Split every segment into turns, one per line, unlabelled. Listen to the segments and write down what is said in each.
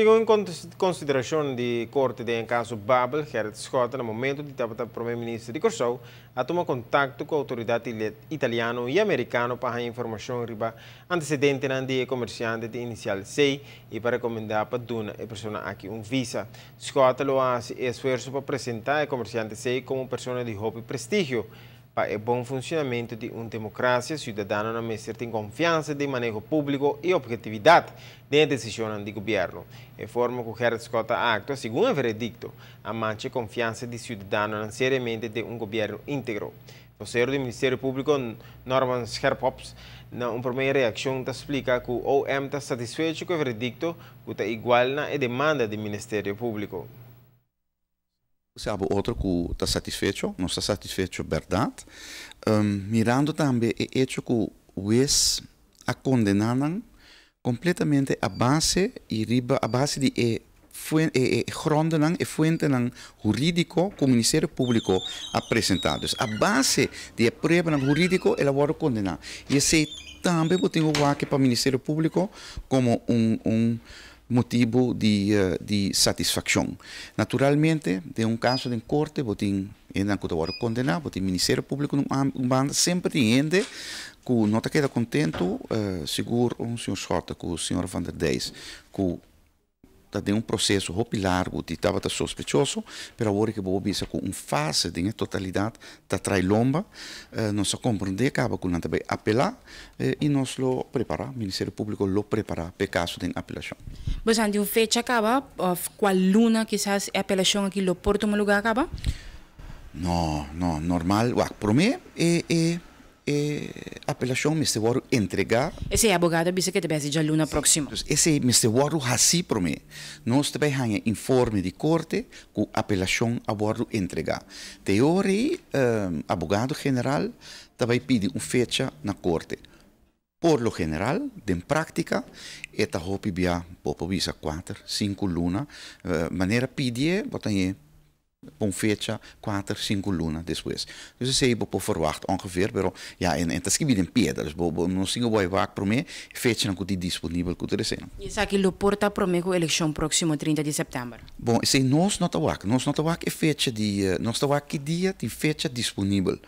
Segun konsiderashon di korte den kaso Babel, Gerrit Schotte, na momento di tabata promé minister di Kòrsou, a tuma kontakto ku outoridat italiano i amerikano pa informashon riba antesedente di komersiante di inisial C i pa rekomendá pa duna e persona aki un visa. Schotte lo a hasi esfuerso pa presentá e komersiante C komo persona di hopi prestigio. Pa e bon funshonamentu di un demokrasia, siudadanonan mester tin konfiansa den maneho públiko i ophetividat den desishon di gobièrnu. E forma ku Gerrit Schotte a aktua, segun e veredikto, a mancha konfiansa di siudadanonan seriamente den un gobièrnu íntegro. Vosero di Ministerio Públiko, Norman Scherphops, na un promé reakshon ta splika ku OM ta satisfecho ku e veredikto, ku ta igual na e demanda di Ministerio Públiko.
Sabe otro ku ta satisfecho, nos ta satisfecho, berdat. Mirando tambe e hecho ku hues a kondená nan kompletamente a base i riba a base di e grondennan, e fuentenan hurídiko ku Ministerio Públiko a presentá. Dus a base di e pruebanan hurídiko el a wòrdu kondená. I esei tambe bo tin ku pa Ministerio Públiko komo un motibu di satisfakshon. Naturalmente, den un kaso di korte, bo tin hende ku ta kondená, bo tin Ministerio Públiko un banda, semper tin hende ku no ta keda kontentu, sigur un señor Schotte ku señor Van der Dijs, ku ta den un proseso hopi largu, di tabata sospechoso, pero awor ku bo bisa ku un fase di totalidat ta tra'i lomba, nos a komprondé kaba ku nan tambe apelá i nos lo prepará, Ministerio Públiko lo prepará pa kaso di apelashon.
Bo tin un fecha kaba, òf kua luna kisas e apelashon aki lo por tuma lugá kaba?
No, normal, wak, promé e apelashon mester wòrdu entregá.
Esei abogado a bisa ku ta bai luna próksimo.
Dus esei mester wòrdu hasí promé. Nos tambe haña informe di korte ku apelashon a wòrdu entregá. Teoria, abogado general tambe pidi un fecha na korte. Por lo general, den práktika, e ta hopi bia, bo por bisa 4, 5 luna, manera pidi, bo ta un fecha 4, 5 luna despues. Dus esei bo por verwacht ongeveer, pero ja, en ta skibí den piedra, dus bo no singo boy wak promé, fecha nan ku tin disponibel ku ta esei.
I esaki lo por ta promé ku elekshon próksimo 30 di sèptèmber?
Bon, esei nos no ta wak, nos no ta wak e fecha di, nos ta wak ki dia tin fecha disponibel.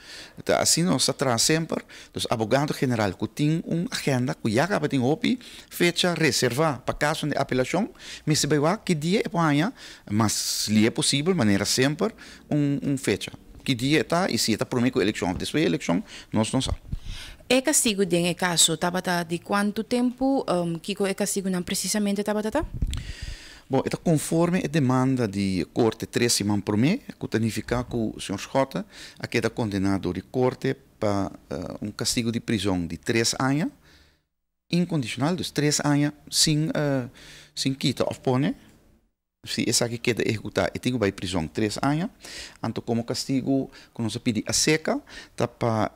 Ta asina nos ta traha semper, dus abogado general ku tin un agenda, ku ya kaba tin hopi fecha reservá pa kaso di apelashon, mester bai wak ki dia e por haña, mas lihé posibel, manera semper, un fecha. Ki dia ta i si ta promé ku elekshon òf despues di elekshon, nos no sa.
E kastigu den e kaso tabata di kuantu tempu, kiko e kastigunan presisamente tabata ta?
Bon, ta konforme e demanda di korte 3 siman promé, ku ta nifiká ku señor Schotte a keda kondená dor di korte pa un kastigu di prizòn di 3 aña, inkondishonal, dus 3 aña sin kita òf pone. Si esaki keda ehekutá, e tin ku bai prizòn 3 aña. Anto komo kastigu ku nos a pidi aseka, ta pa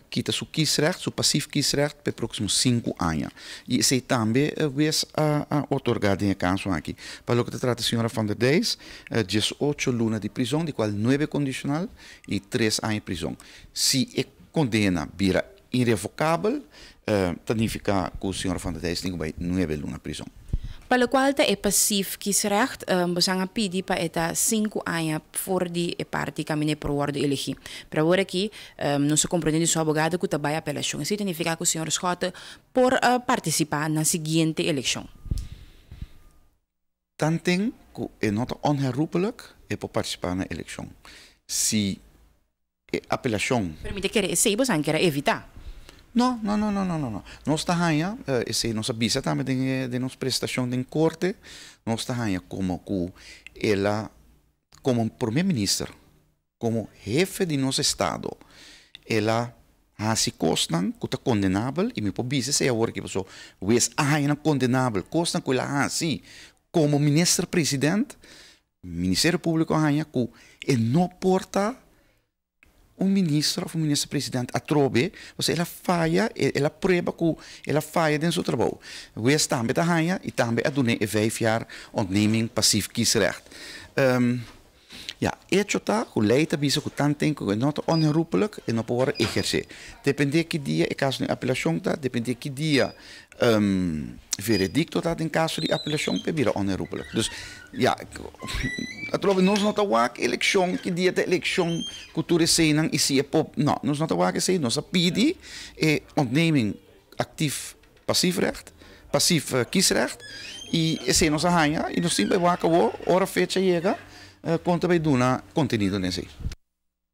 kita su kiesrecht, su passief kiesrecht, pa e próksimo 5 aña. I esei tambe hues a otorgá den e kaso aki. Pa loke ta trata señora Van der Dijs, 18 luna di prizòn, di kual 9 kondishonal i 3 aña prizòn. Si e kondena bira irrevocabel, ta nifiká ku señora Van der Dijs tin ku bai 9 luna prizòn.
Pa lokual ta e passief kiesrecht, bo a pidi pa e ta 5 aña for di e parti kaminda e por wòrdu elegí. Pero awor aki, nos a komprondé di su abogado ku ta bai apelashon. Esei ta nifiká ku señor Schotte por partisipá na siguiente elekshon.
Tanten ku e no ta onherroepelijk, e por partisipá na elekshon. Si e apelashon.
Pero mi ta kere esei bo ker evitá.
No. Nos ta haña, esei nos a bisa tambe den nos presentashon den korte, nos ta haña komo ku el a, komo promé minister, komo hefe di nos estado, el a hasi kosnan ku ta kondenabel, i mi por bisa esei awor ku pasó, hues a haña kondenabel, kosnan ku el a hasi komo minister presidente, Ministerio Públiko a haña ku e no por ta un minister òf un minister presidente atrobe, osea, el a faya, el a prueba ku el a faya den su trabou. Hues tambe ta haña i tambe a dun'é 5 jaar ontneming passief kiesrecht. Ja, hecho ta ku lei ta bisa ku tanten ku no ta onherroepelijk e no por ehersé. Dependé ki dia e kaso di apelashon ta, dependé ki dia veredikto ta den kaso di apelashon, pa bira onherroepelijk. Dus ja, atrobe nos no ta wak elekshon, ki dia ta elekshon ku tur eseinan i si e pop, no, nos no ta wak esei, nos a pidi e ontneming actief passief recht, passief kiesrecht i esei nos a haña i nos tin bai wak awor, ora fecha yega, kon ta bai duna kontenido na esei.